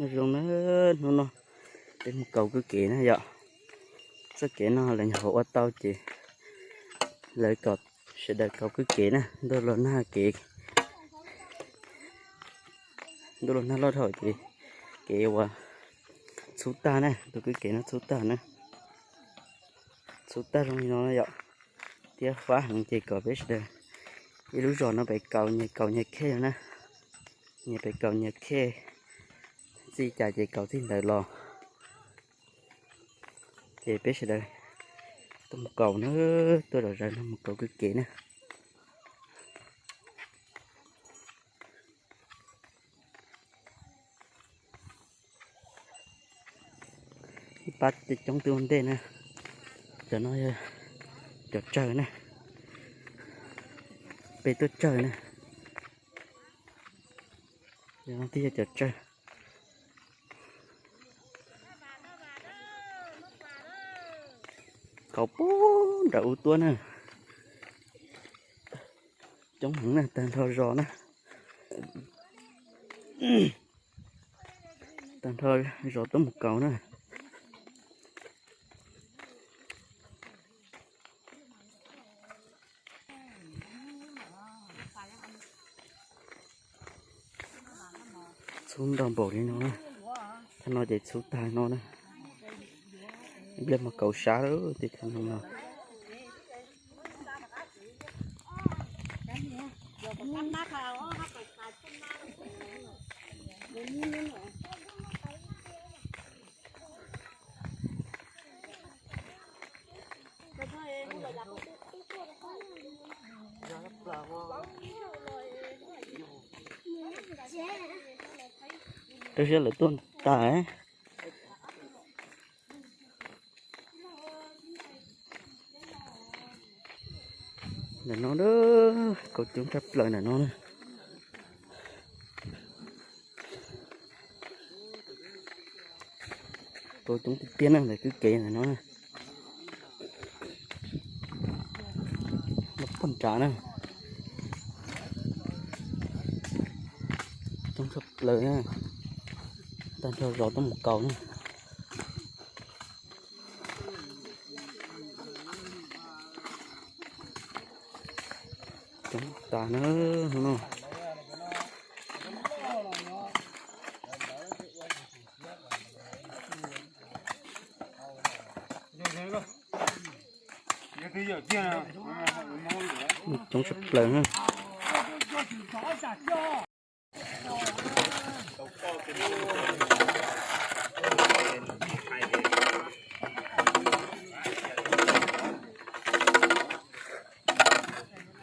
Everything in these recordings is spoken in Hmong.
Zoo na, hnub no peb mus kaus kwj kev na yom. Txoj kev no lawv nyuam qhuav ua tau ces lawv kom sawv daws kaus kwj kev na, ntuj los nag kev, ntuj los nag loj dhau ces kev uas txhub tag na, tus kwj kev no txhub tag na, txhub tag zoo li no na yom. Thiab fab heev ces kom peb sawv daws ib lub zos no pem kaus nyias kaus nyias khej na, nyias pem kaus nyias khej, txij cas ces kaus txij ntawd los. Ces peb sawv daws tuaj mus kaus na, tuaj zom zaws no mus kaus kwj kev na. Ib pab coob twb ua ntej na. Cov no yog cov tsawg na, peb tuaj tsawg na. Cov no twb yog cov tsawg. Kaus puag nram ub tuaj na. Coob heev na, tag nrho zos na, tag nrho zos tuaj mus kaus na. Txhub ntau npaum li no na, thaj no ces txhub tag no na. Ib pliag mas kaus sab lawm tej thaj no no. Lub siab lawv tuaj tag. Ntawm no na, kaus coob tshaj plaws ntawm no na. Kaus coob tiag tiag na, ntawm kwj kev ntawm no na. Los puag nrad na. Coob tshaj plaws na. Tag nrho zos tuaj mus kaus na. Coob tas na, hnub no. Coob tshaj plaws na.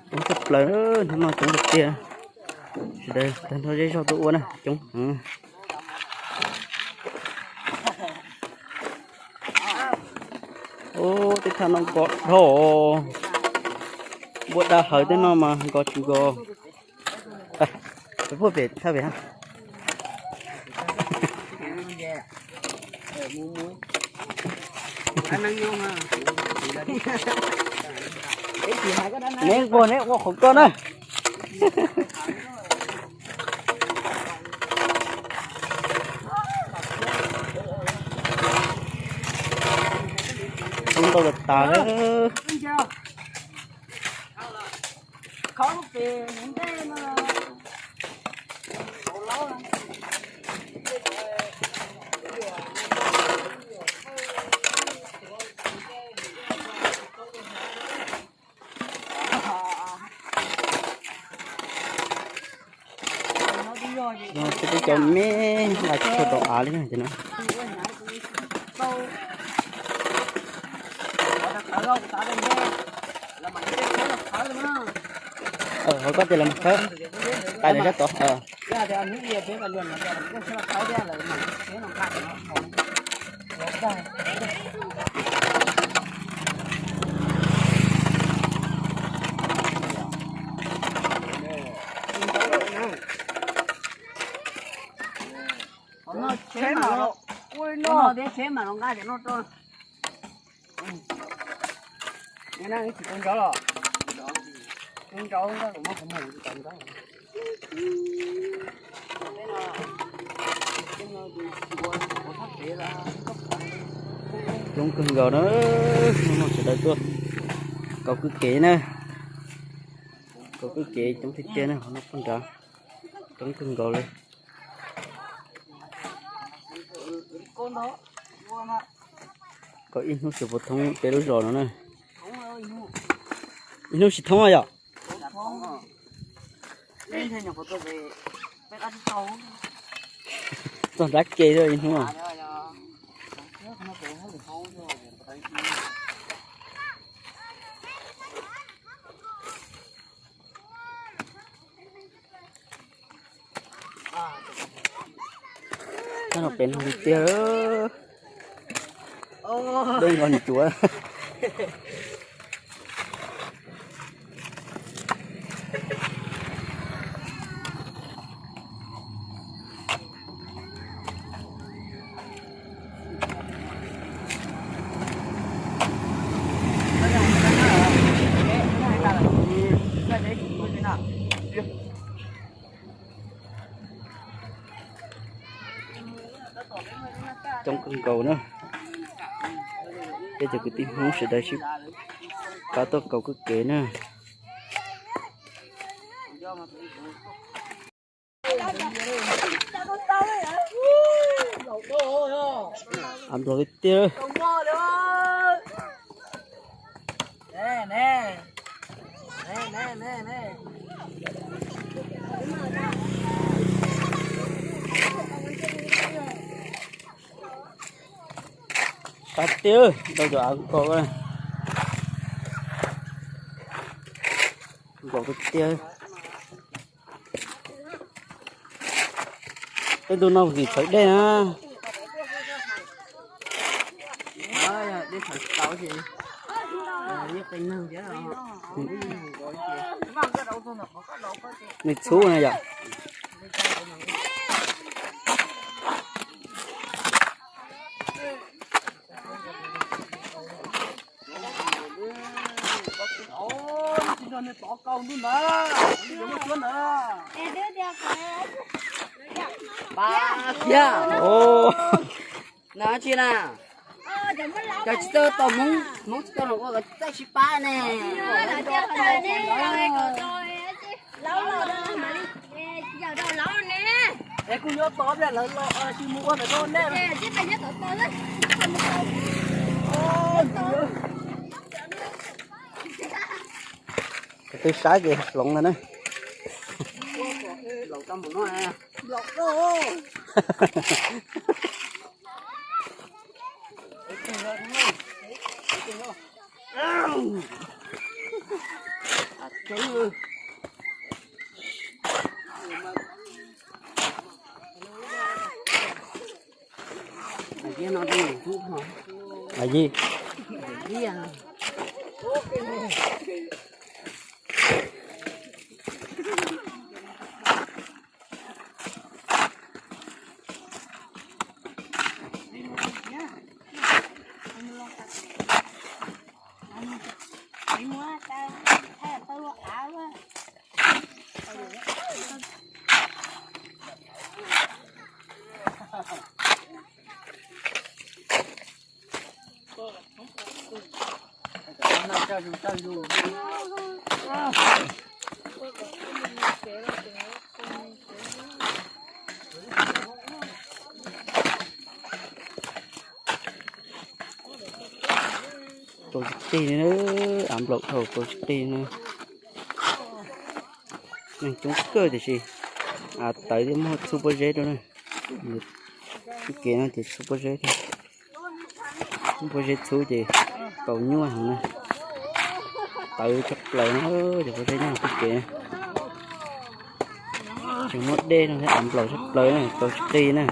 Coob tshaj plaws, hnub no coob tiag tiag. Sawv daws tag nrho zej zog tuaj ua na, coob heev. Ub, tej thaj no nkos dhau. Npua da hawv tej no mas nkos tsis nkos. Peb puag pem thaj pem ha. Neb nquag neb ua qhov koj na. Coob ntau tas tas. Ces peb cov me nqa tsis tshua tau av li no ces no. Hos koj tias los khawb, tais lawm sab tod. Tsheb mas los, tsheb mas los nqa cov no rau. Tsis tau ntsoov los, tau ntsoov kuv muab qhov muag tsis tau ntsoov. Coob kawg nkaus na, sawv daws tuaj kaus kwj kev na, kaus kwj kev coob tiag tiag na, qhov no poj nrad coob kawg nkaus li. Kaus ib hnub xwb puas thoob peb lub zos no na. Ib hnub tsis thoob yom. Txog nrab ke xwb ib hnub. Tab no pem no tiag, dej nqos nws cuav. Coob kawg nkaus na, peb cov kwv tij Hmoob sawv daws sib pab tuaj kaus kwj kev na. Av nplog tiag tiag. Sab tiag, ntau cov av nkaus, nkaus tiag tiag. Tej ntu no vim txhawv dej na. Nws txhub na yom. Pab kiag. Na tsis na, cov tsis tau tau Hmoob, Hmoob tsis tau los ua txawj sib pab ne. Es kuv yuav tod pliag lawv los tsis mus ua ntawm no ne. Twb saib ces hloov ntag na. Mas yij, Tau tsis tig li na, av nplaum dhau tau tsis tig li na. Neeg coob kawg tiam sis av tawv thiab muaj txhub pob zeb rau na. Txhub kev no ces txhub pob zeb thiab. Txhub pob zeb txhub ces kaus nyuaj heev na. Tawv tshaj plaws na, cov pob zeb nyob txhub kev na. Tseem muaj dej no thiab av nplaum tshaj plaws na, tau tsis tig na.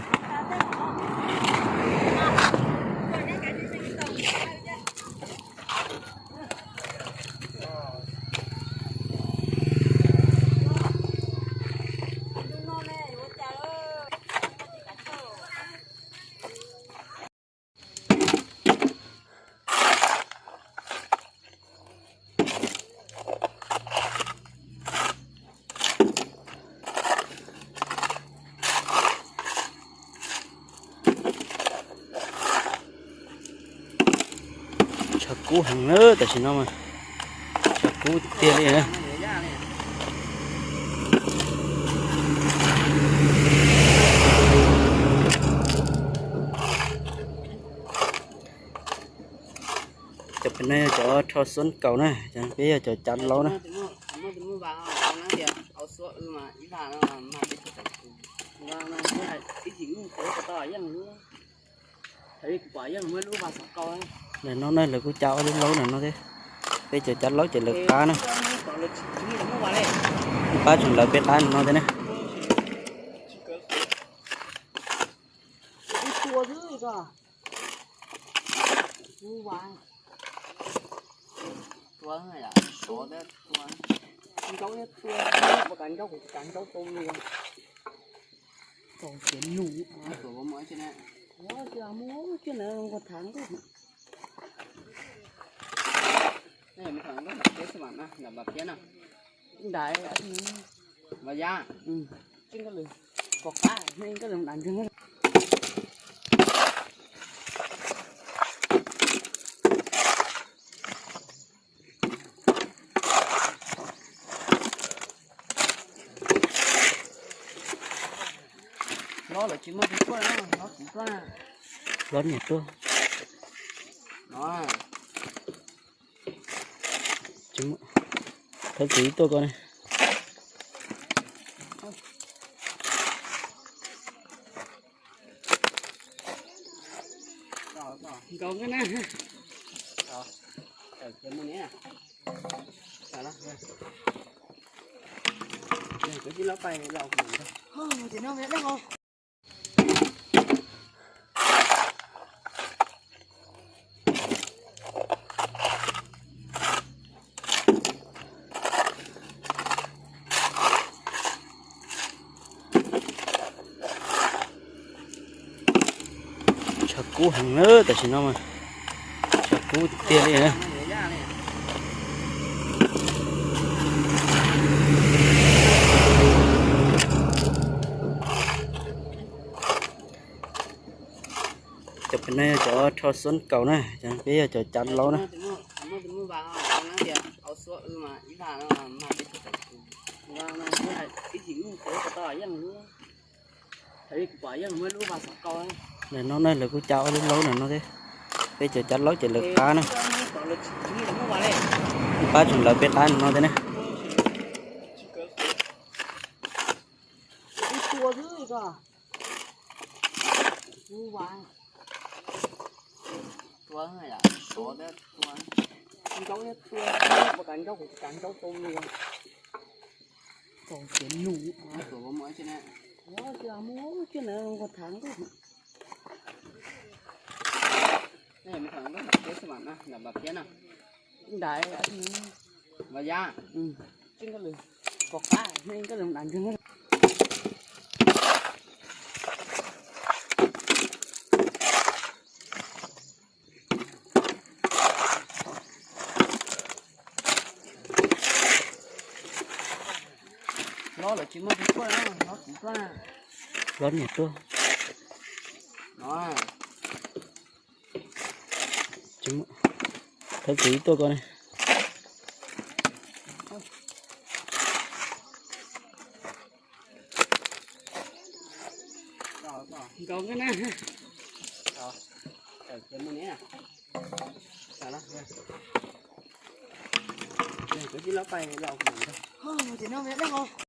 Tshav kub heev na, tam sim no mas tshav kub tiag li na. Cov pem no yog cov rho xuab kaus na, peb yog cov cav laub na. Ntawm no na lawv kuj cav ob lub laub ntawm no thiab. Peb cov cav laub ces lawv qab na. Pab tsuas lawv peb qab ntawm no thiab na. Hlob lawv tsis muaj tus tuaj, hlob tsis tuaj. Hlob niam tuaj. Thov txiv tuaj ko ne. Nkaus na. Tshav kub heev na, tam sim no mas tshav kub tiag li na. Cov pem no yog cov rho xuab kaus na, peb yog cov cav laub na. Ntawm no na lawv kuj cav ob lub laub ntawm no thiab. Peb cov cav laub ces lawv qab na. Pab tsuas lawv peb qab ntawm no thiab na. Hlob lawv tsis muaj tus tuaj, hlob tsis tuaj. Hlob niam tuaj. Thov txiv tuaj ko ne. Nkaus na.